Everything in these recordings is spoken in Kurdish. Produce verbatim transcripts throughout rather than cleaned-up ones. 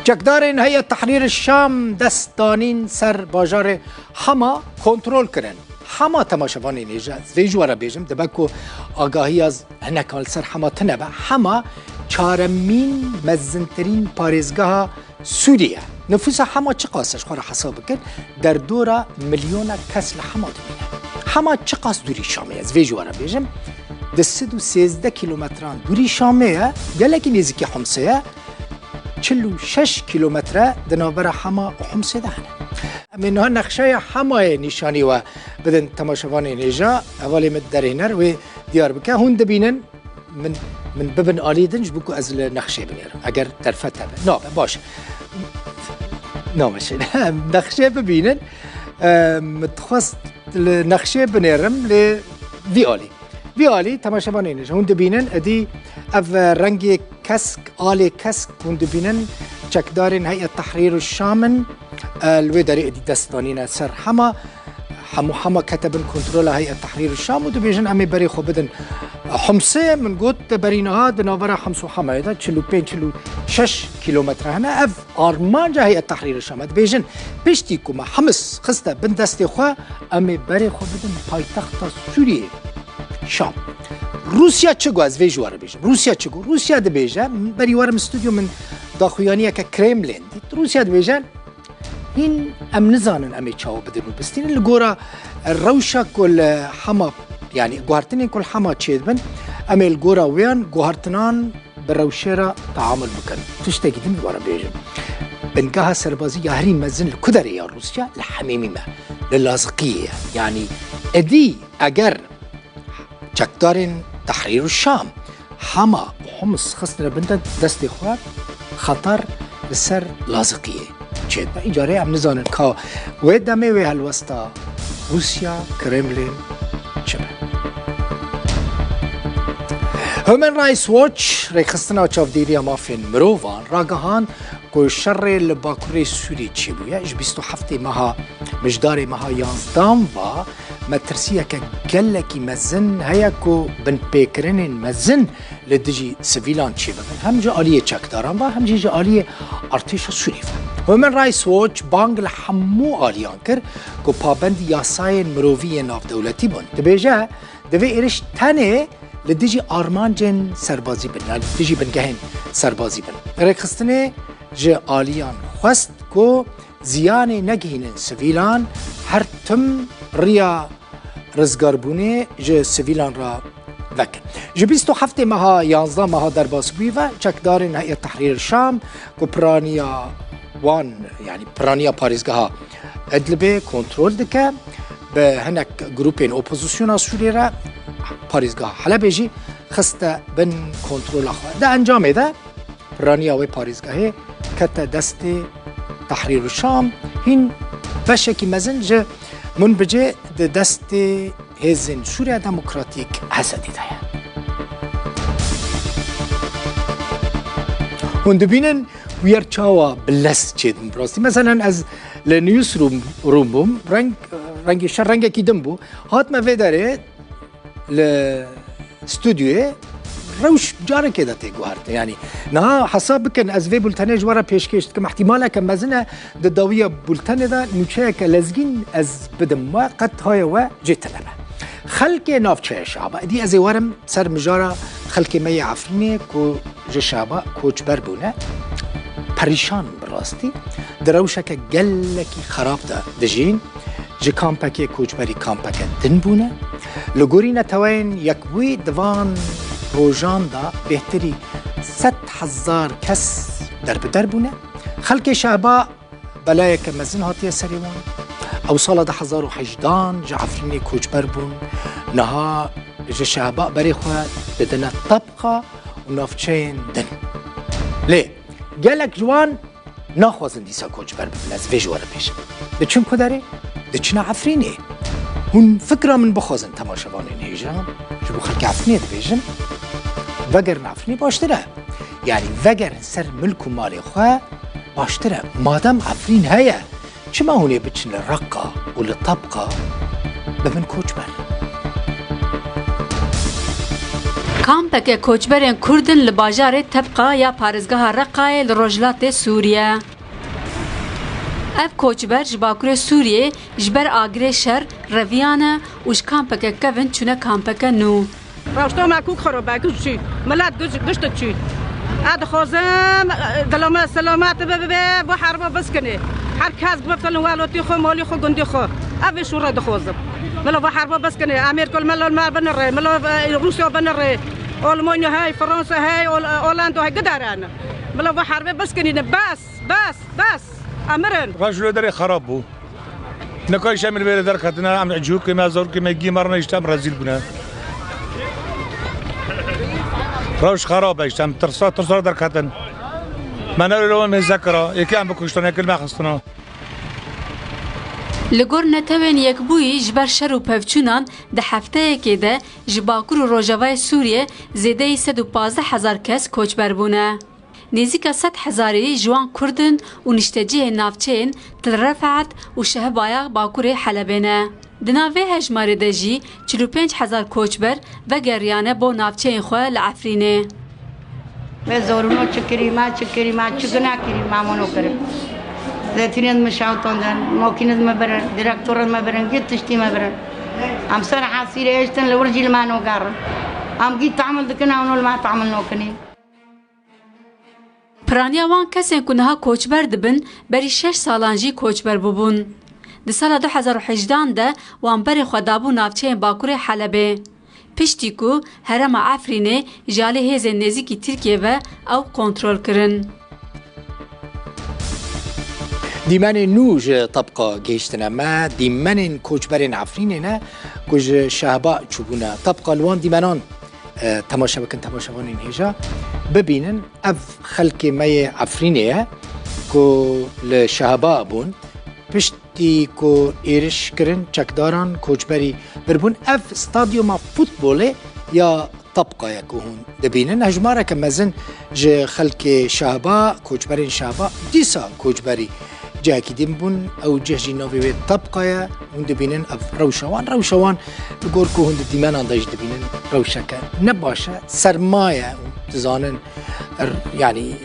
Çekdarên Heyet Tehrîr Şam dest danîn ser bajarê Hema kontrol kirin. Hema, temaşevanên hêja, ez vê ji we re bêjim, dibe ku agahiya z-, hinekan li ser Hema tune be. Hema çaremîn mezintirîn parêzgeha Sûrî ye. Nifûsa Hema çiqas e, ji xwe re hesab bikin, derdora milyona kes li Hema dimîne. Hema çiqas dûrî Şamê ye, ez vê ji we re bêjim, di sed û sêzdeh kîlometran dûrî Şamê ye, gelekî nêzîkî Homsê ye, çil û şeş kîlometre di navbera Hema û Homsê de hene. Em ê niha nexşeya Hemayê nîşanî we bidin temaşevanên hêja, hevalê min derhêner wê diyar bike. Hûn dibînin, min, min bibin alî din ji bo ku ez li nexşê binêrim. Eger derfet hebe. Nabe, baş e. Nameşe. Nexşê bibînin. Em, min dixwest li nexşê binêrim, lê vî alî. Vî alî, temaşevanên hêja, hûn dibînin, êdî ev rengê kesk, alê kesk, hûn dibînin, çekdarên Heyet Tehrîr û Şam in, e, li wê derê êdî dest danîne ser Hema. Hemû Hema kete bin kontrola Heyet Tehrîr û Şam û dibêjin, em ê berê xwe bidin Homsê. Min got, berî niha di navbera Homs û Hemayê de çil û pênc, çil û şeş kîlometre hene. Ev armanca Heyet Tehrîr Şam e. Dibêjin, piştî ku me Homs xiste bin destê xwe, em ê berê xwe bidin paytexta Sûriyê, Şam. Rûsya çi got, ez vê ji we re bêjim. Rûsya çi got? Rûsya dibêje, berî werim stûdyo, min daxuyaniyeke Kremlin dît. Rûsya dibêje, hîn em nizanin em ê çawa bidin û bistînin. Li gora rewşa ku li Hema, yanî guhertinên ku li Hema çêdibin, em ê li gora wêyan guhertinan bi rewşê re teamul bikin. Tiştekî din ji we re bêjim. Bingeha serbazî ya herî mezin li ku derê ya Rûsya? Li Hemêmî me, li Laziqiyê ye. Yanî êdî eger çekdarên Tehrîr û Şam Hema û Homs xistine bin de destê xwe, xeter li ser Laziqiyê çêdibe. Îcarê em nizanin ka wê demê wê helwesta Rûsya, Kremlin çi be. Human Rights Watch, Rêkxistina Çavdêriya Mafên Mirovan, ragihand ku şerê li Bakurê Sûrî çêbûye. Ji bîst û heftê meha, mijdarê meha yanzdan va, metirsiyeke gelekî mezin heye ku binpêkirinên mezin li dijî sivîlan çêbibin, hem ji aliyê çekdaran ve hem jî ji aliyê artêşa Sûrî ve. Human Rights Watch bang li hemû aliyan kir ku pabendî yasayên mirovî yê navdewletî bin. Dibêje, divê êrîş tenê li dijî armancên serbazî bin, yan li dijî bingehên serbazî bin. Rêkxistinê ji aliyan xwest ku ziyanê negihînin sivîlan, her tim riya rizgarbûnê ji sivîlan re vekin. Ji bîst û heftê meha yanzdeh meha derbasbûyî ve çekdarên Heyet Tehrîr Şam ku piraniya wan, yanî piraniya parêzgeha Idlibê kontrol dike, bi hinek grûpên opozisyona Sûriyê re parêzgeha Helebê jî xiste bin kontrola xwe. Di encamê de piraniya wê parêzgehê kete destê Tehrîr û Şam, hîn beşekî mezin ji Minbicê di destê Hêzên Sûriya Demokratîk, H S D'ê de ye. Hûn dibînin, bûyer çawa bi lez çêdin bi rastî. Meselen, ez li newsroom, room bûm, reng, rengê şer rengekî din bû. Hatime vê derê, li stûdyoyê rewş carekê de tê guhertin. Yanî niha hesab bikin, ez vê bultenê ji we re pêşkêş dikim. Îhtimaleke mezin e di dawiya bultenê de nûçeyeke lezgîn ez bidim we, qet haya we jê tune be. Xelkê navçeya Şaba, êdî ez ê werim ser mijara xelkê me yê Efrînê ku ji Şaba koçber bûne, perîşan in bi rastî. Di rewşeke gelekî xerab de dijîn. Ji kampekê koçberî kampeke din bûne. Li gorî Neteweyên Yekbûyî di van rojan de bêhtirî sed hezar kes derbider bûne. Xelkê Şehba belayeke mezin hatiye serê wan. Ew sala du hezar û hejdan ji Efrînê koçber bûn. Niha ji Şehba berê xwe didine Tabqa û navçeyên din. Lê gelek ji wan naxwazin dîsa koçber bibin, ez vê ji we re bêjim. Diçin ku derê? Diçine Efrînê. Hûn fikra min bixwazin, temaşevanên hêja, ji bo xelkê Efrînê dibêjim, vegerin Efrînê baştir e. Yanî vegerin ser milk û malê xwe baştir e. Madem Efrîn heye, çima hûn ê biçin li Reqa û li Tabqa bibin koçber? Kampeke koçberên Kurd in li bajarê Tebqa ya parêzgeha Reqayê li rojhilatê Sûriye. Ev koçber ji Bakurê Sûriyê ji ber agirê şer reviyane û ji kampeke kevin çûne kampeke nû. Rewşto me kûk xirab e, giş çû. Milet giş, gişt çû. Ez dixwazim, e, dilama selamet bibe, bibe, bu herba biskinê. Her kes bibe filin welatî xwe, malî xwe, gundî xwe. Ev ê şûre dixwazim. Mila va herba biskinê, Amerîka li me, li me binirê, mila, e, Rûsya binirê, Almanya hey, Fransa hey, Ol-, Olanda hey, giderin. Mila va herbê biskinîne, bes, bes, bes. Emirin. Roj li derê xerab bû. Nika îşte min vêre derketine, em cihûkê me, zarokê me, gî me rine îşte em rezîl bûne. Rewş xerab e îşte, em tirsa, tirsa derketin. Me ne lewê mêze kira, yekê em bikuştin, yekê li me xistina. Li gor Netewên Yekbûyî ji ber şer û pevçûnan di hefteyekê de ji Bakur û Rojavayê Sûriyê zêdeyî sed û pazdeh hezar kes koçber bûne. Nêzîka sed hezarî ji wan Kurd in û niştecihên navçeyên Til Refat û Şehbaya Bakurê Helebê ne. Di nav vê hejmarê de jî çil û pênc hezar koçber vegeriyane bo navçeyên xwe li Efrînê. Me zorûno çi kirî, me çi kirî, me çi guna kirî, me mono kirin. Zeytînê me şewtandin, makînê me birin, direktorê me birin, gî tiştî me birin. Em ser hesîrê hêştin li wir jî li me nogerin. Em gî tahmil dikin, ew no li me tahmil nokinî. Piraniya wan kesên ku niha koçber dibin, berî şeş salan jî koçber bûbûn. Di sala du hezar û hejdehan de wan berê xwe dabû navçeyên Bakurê Helebê. Piştî ku herêma Efrînê ji alî hêzên nêzîkî Tirkiyê ve ew kontrol kirin. Dîmenên nû ji Tebqa gihîştine me, dîmenên koçberên Efrînê ne ku ji Şehba çûbûne Tebqa, li wan dîmenan e, temaşe bikin, temaşevanên hêja bibînin. Ev xelkê me yê Efrînê ye ku li Şehba bûn. Piştî ku êriş kirin, çekdaran koçberî birbûn. Ev stadyuma futbolê ya Tebqa ye ku hûn dibînin. Hejmareke mezin ji xelkê Şehba, koçberên Şehba, dîsa koçberî cihekî din bûn. Ew cih jî navê wê Tebqa ye. Hûn dibînin ev rewşa wan. Rewşa wan li gor ku hûn di dîmenan de jî dibînin, rewşeke ne baş e. Serma ye. Hûn dizanin, er, yanî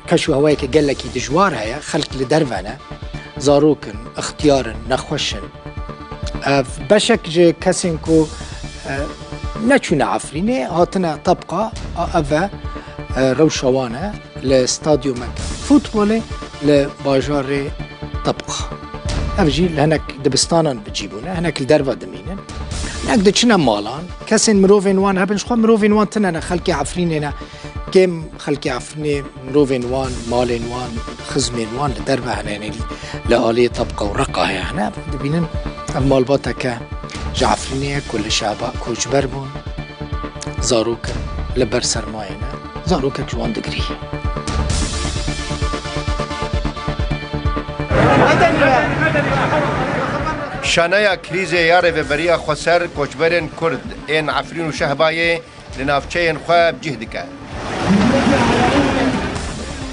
keş û hewayeke gelekî dijwar heye. Xelk li derve ne. Zarok in, ixtiyar in, nexweş in. Ev beşek ji kesên ku, e, neçûne Efrînê, hatine Tebqa, a, ev e, e, rewşa wan e. Li stadyumek futbolê li bajarê Tebqa. Ev jî li hinek dibistanan bi cî bûne, hinek li derve dimînin. Hinek diçine malan, kesên mirovên wan hebin, ji xwe mirovên wan tune ne, xelkê Efrînê ne. Kêm xelkê Efrînê mirovên wan, malên wan, xizmên wan li derve hene, yanî li aliyê Tebqa û Reqa heye hene. Dibînin ev malbateke ji Efrînê ye ku li Şehba koçber bûn. Zarok in, li ber sermayê ne. Zarokek ji wan digirî. Şaneya krîzê ya Rêveberiya Xweser koçberên Kurd ên Efrîn û Şehbayê li navçeyên xwe bi cih dike.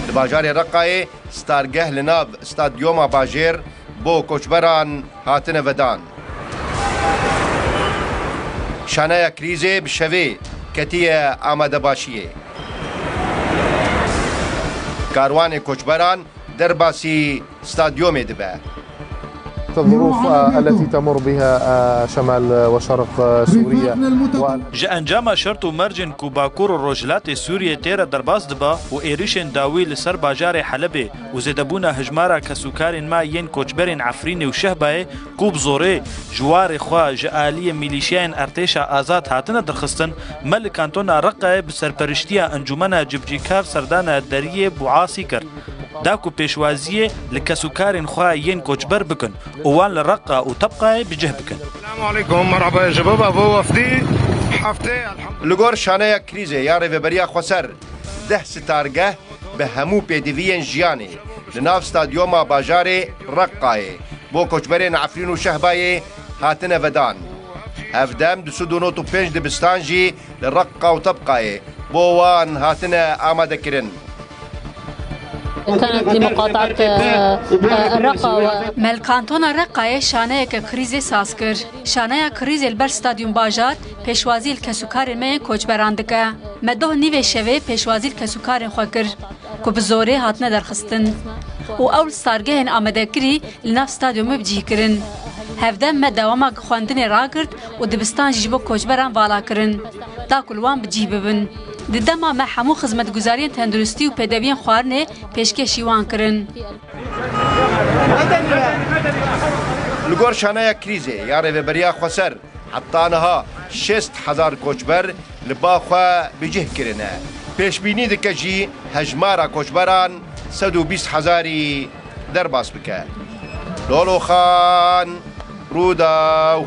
Li bajarê Reqayê stargeh li nav stadyoma bajêr bo koçberan hatine vedan. Şaneya krîzê bi şevê ketiye amadebaşiyê. Karwanê koçberan derbasî stadyomê dibe. الظروف، آه، التي تمر بها، آه، شمال وشرق، آه، سوريا. Ji encama şert û mercên ku Bakur û Rojhilatê Sûriyê tê re derbas diba û êrişên dawî li ser bajarê Helebê û zêdebûna hijmara kesûkarên me yên koçberên Efrînê û Şehbayê ku bi zorê ji warê xwe ji aliyê milîşyayên Ertêşa Azad hatine derxistin, me li kantona Reqayê bi serperiştiya Encûmena Cibcîkar serdana deriyê Buasî kir. Da ku pêşwaziyê li kesûkarên xwe yên koçber bikin û wan li Reqa û Tebqayê bi cih bikin. السلام عليكم، مرحبا يا شباب، أبو وفدي حفتي، الحمد لله. Li gor şaneya krîzê ya Rêveberiya Xweser, deh stargeh bi hemû pêdiviyên jiyanê li nav stadyoma bajarê Reqayê bo koçberên Efrîn û Şehbayê hatine vedan. Hevdem du sed û nod û pênc dibistan jî li Reqa û Tebqayê bo wan hatine amadekirin. كانت لمقاطعة، آه، آه، الرقة و- Me li kantona Reqayê şaneyeke krîzê saz kir. Şaneya krîzê li ber Stadyum Bajar pêşwazî li kesûkarên me yên koçberan dike. Me doh nîvê şevê pêşwazî li kesûkarên xwe kir ku bi zorê hatine derxistin û ew li stargehên amadekirî li nav stadyumê bi cih kirin. Hevdem me dewama xwendinê ragirt û dibistan jî ji bo koçberan vala kirin, da ku li wan bi cih bibin. Di dema me hemû xizmetguzariyên tenduristî û pêdeviyên xwarinê pêşkêşî wan kirin. Li gor şaneya krîzê ya Rêveberiya Xweser, heta niha şêst hezar koçber li ba xwe bi cih kirine. Pêşbînî dike jî hejmara koçberan sed û bîst hezarî derbas bike. Lolo Xan, Rûdaw.